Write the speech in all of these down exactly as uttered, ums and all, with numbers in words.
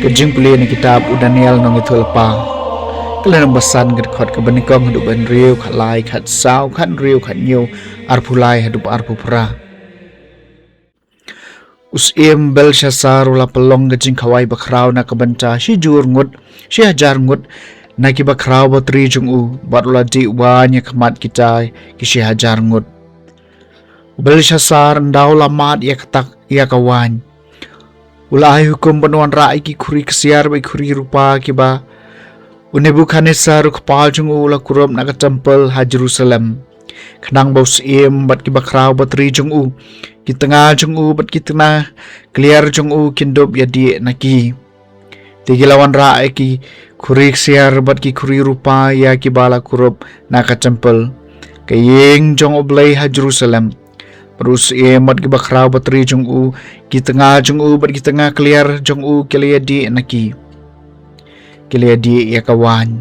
Ka jingpule na kitab u Daniel nongïathuhlypa. Ka lynnong ba san, ka dkhot kaba nyngkong haduh ba hynriew, khatlai, khatsaw, khathynriew, khathynñiew, arphew lai haduh ba arphew phra. U syiem Belshassar u la pynlong ka jingkhawai bakhraw na ka bynta shi jur ngut, shi hajar ngut na ki bakhraw batri jong u, bad u la dih waiñ ha khmat kita ki shi hajar ngut. U Belshassar ynda u la mad ïa ka tak ïa ka waiñ, u la ai hukum ban wanrah ïa ki khuri ksiar bad ki khuri rupa kiba u Nebukhadnessar u kpa jong u u la kurup na ka templ ha Jerusalem, khnang ba u syiem bad ki bakhraw batri jong u, ki tnga jong u bad ki tnga kliar jong u kin dup ïadih na ki. Te ki la wanrah ïa ki khuri ksiar bad ki khuri rupa ïa kiba la kurup na ka templ, ka ïing jong U Blei ha Jerusalem. Bad u syiem bad ki bakhraw batri jong u, ki tnga jong u bad ki tnga kliar jong u ki la ïadih na ki. Ki la ïadih ïa ka waiñ,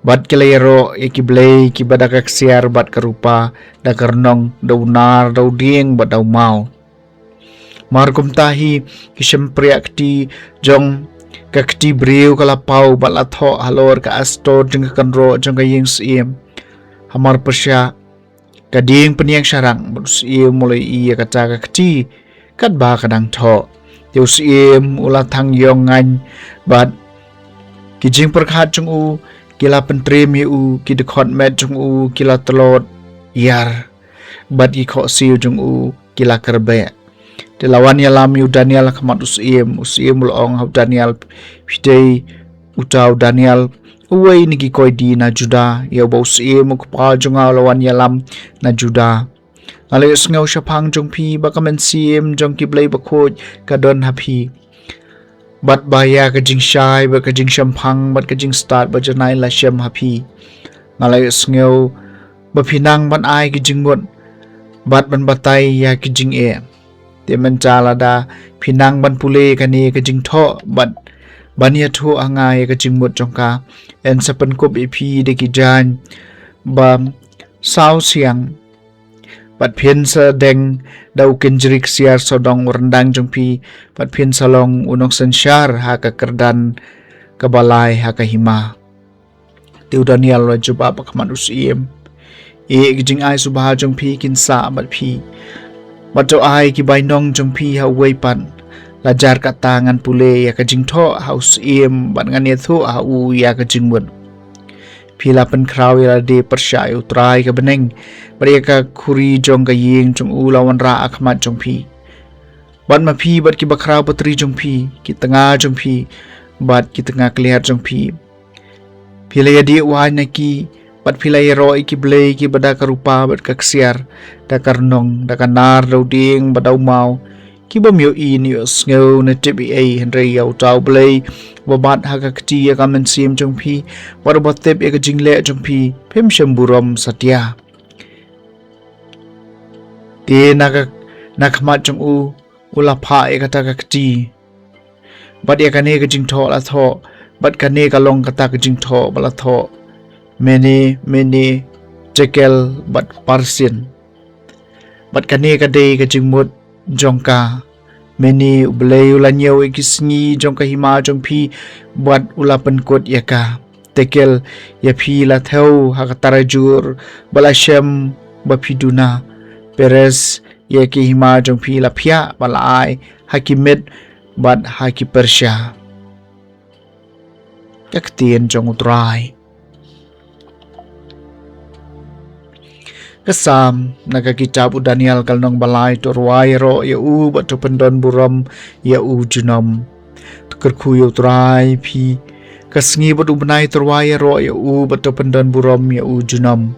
bad ki la ïaroh ïa ki blei kiba da ka ksiar bad ka rupa, da ka rnong, da u nar, da u dieng bad da u maw. Mar kumta hi, ki shympriah kti jong ka kti briew ka la paw bad la thoh halor ka astor jong ka kynroh jong ka ïing syiem. Hamar pyrshah, ka dieng pynïeng sharak, bad u syiem u la ïohi ïa kata ka kti katba ka dang thoh. Te u syiem u la thang ïong ngaiñ, bad ki jingpyrkhat jong u ki la pyntriem ïa u, ki dkhot met jong u ki la tlot ïar, bad ki khohsiew jong u ki la kyrbeh. Te la wan ïalam ïa u Daniel ha khmat u syiem. U syiem u la ong ha u Daniel, phi dei uta u Daniel, uwei na ki koidi na Juda, ïa uba u syiem u kpa jong nga u la wan ïalam na Juda. Nga la ïohsngew shaphang jong phi ba ka mynsiem jong ki blei bakhuid ka don ha phi, bad ba ïa ka jingshai bad ka jingshemphang bad ka jingstad ba janai la shem ha phi. Nga la ïohsngew ba phi nang ban ai ki jingmut bad ban batai ïa ki jingeh. Te mynta lada phi nang ban pule kane ka jingthoh bad ban ïathuh ha nga ïa ka jingmut jong ka, yn sa pynkup ïa phi da ki jaiñ ba saw siang, bad phin sa deng da u kynjri ksiar sawdong u ryndang jong phi, bad phin sa long u nongsynshar ha ka kyrdan kaba lai ha ka hima. Te u Daniel u la jubab ha khmat u syiem, ïa ki jingai suba jong phi kin sah bad phi, bad to ai ki bainong jong phi ha uwei pat. La jar kata ngan pule ïa ka jingthoh ha u syiem bad ngan ïathuh ha u ïa ka jingmut. Phi la pynkhraw ïa lade pyrshah ïa U Trai ka bneng, bad ïa ka khuri jong ka ïing jong u la wanrah ha khmat jong phi. Bad ma phi bad ki bakhraw batri jong phi, ki tnga jong phi, bad ki tnga kliar jong phi, phi la ïadih waiñ na ki, bad phi la ïaroh ïa ki blei kiba da ka rupa bad ka ksiar, da ka rnong, da ka nar, da u dieng bad da u maw, ki bym ïohi ne ïohsngew ne tip ei ei, hynrei ïa uta U Blei uba bat ha ka kti ïa ka mynsiem jong phi, bad uba tip ïa ka jingleh jong phi, phim shym burom satia. Te na ka, na khmat jong u u la phah ïa kata ka kti, bad ïa kane ka jingthoh la thoh, bad kane ka long kata ka jingthoh ba la thoh: Mene, Mene, Tekel, bad Parsin. Bad kane ka dei ka jingmut jong ka: Mene, U Blei u la ñiew ïa ki sngi jong ka hima jong phi, bad u la pynkut ïa ka. Tekel, ïa phi la thew ha ka tarajur, ba la shem ba phi duna. Peres, ïa ki hima jong phi la phiah, ba la ai ha ki Med bad ha ki Persia. Ka ktien jong U Trai. Ka Salm na ka kitab u Daniel, ka lynnong ba lai. To rwai ïaroh ïa u bad to pyndon burom ïa u junom. To kyrkhu ïa U Trai phi ka sngi bad u bnai, to rwai ïaroh ïa u bad to pyndon burom ïa u junom.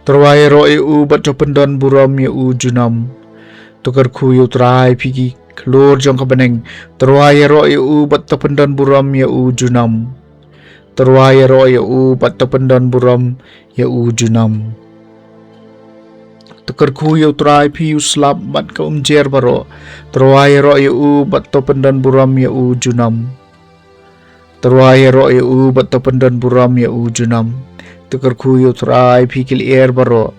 To rwai ïaroh ïa u bad to pyndon burom ïa u junom. To kyrkhu ïa U Trai phi ki khlur jong ka bneng, to rwai ïaroh ïa u bad to pyndon burom ïa u junom. To rwai ïaroh ïa u bad to pyndon burom ïa u junom. To kyrkhu ïa U Trai phi u slap bad ka umjer baroh, to rwai ïaroh ïa u bad to pyndon burom ïa u junom. To rwai ïaroh ïa u bad to pyndon burom ïa u junom. To kyrkhu ïa U Trai phi ki lyer baroh,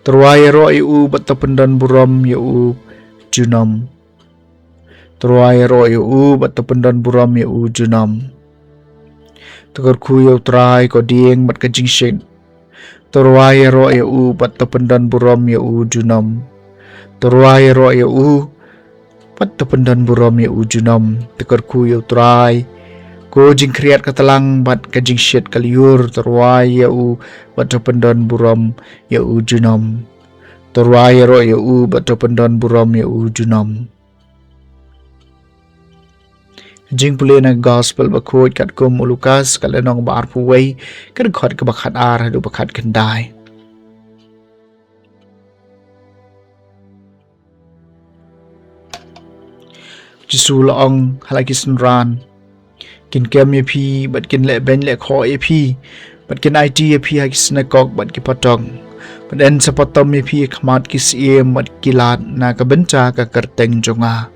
to rwai ïaroh ïa u bad to pyndon burom ïa u junom. To rwai ïaroh ïa u bad to pyndon burom ïa u junom. To kyrkhu ïa U Trai ko dieng bad ka jingshit. To rwai ïaroh ïa u bad to pyndon burom ïa u junom. To rwai ïaroh ïa u bad to pyndon burom ïa u junom. To kyrkhu ïa U Trai ko jingkhriat ka tlang bad ka jingshit ka lyiur. To rwai ïa u bad to pyndon burom ïa u junom. To rwai ïaroh ïa u bad to pyndon burom ïa u junom. Jingpule na Gospel bakhuid katkum u Lukas, ka lynnong ba arphew wei, ka dkhot kaba khatar haduh ba khatkhyndai. Jisu u la ong ha la ki synran, kin kem ïa phi bad kin leh beiñ leh khoh ïa phi, bad kin aiti ïa phi ha ki synagog bad ki patok, bad yn sa patom ïa phi ha khmat ki syiem bad ki lad na ka bynta ka kyrteng jong nga.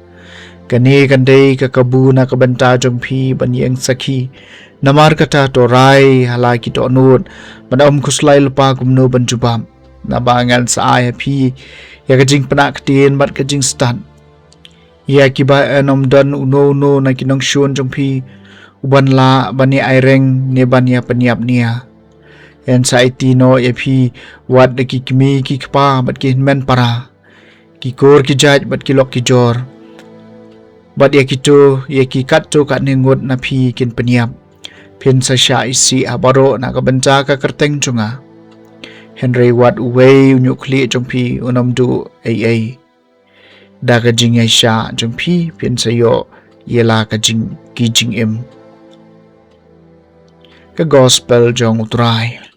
Kane kan dei ka kabu na ka bynta jong phi ban ïeng sakhi. Namar kata to rai ha la ki dohnud, bad ym khuslai lypa kumno ban jubab. Naba ngan sa ai ha phi ïa ka jingpynah ktien bad ka jingstad. Ïa kiba yn ym don uno uno na ki nongshun jong phi uban lah ban ïa aireng ne ban ïa pynïap nia. Yn sa aiti noh ïa phi wat da ki kmie ki kpa bad ki hynmen para, ki kur ki jait bad ki lok ki jor, bad ïa kito ïa ki katto katne ngut na phi kin pynïap. Phin sa shah isih ha baroh na ka bynta ka kyrteng jong nga. Hynrei wat uwei u ñiuh khlieh jong phi un ym duh ei ei. Da ka jingïaishah jong phi phin sa ïoh ïa la ka jing ki jingim. Ka Gospel jong U Trai.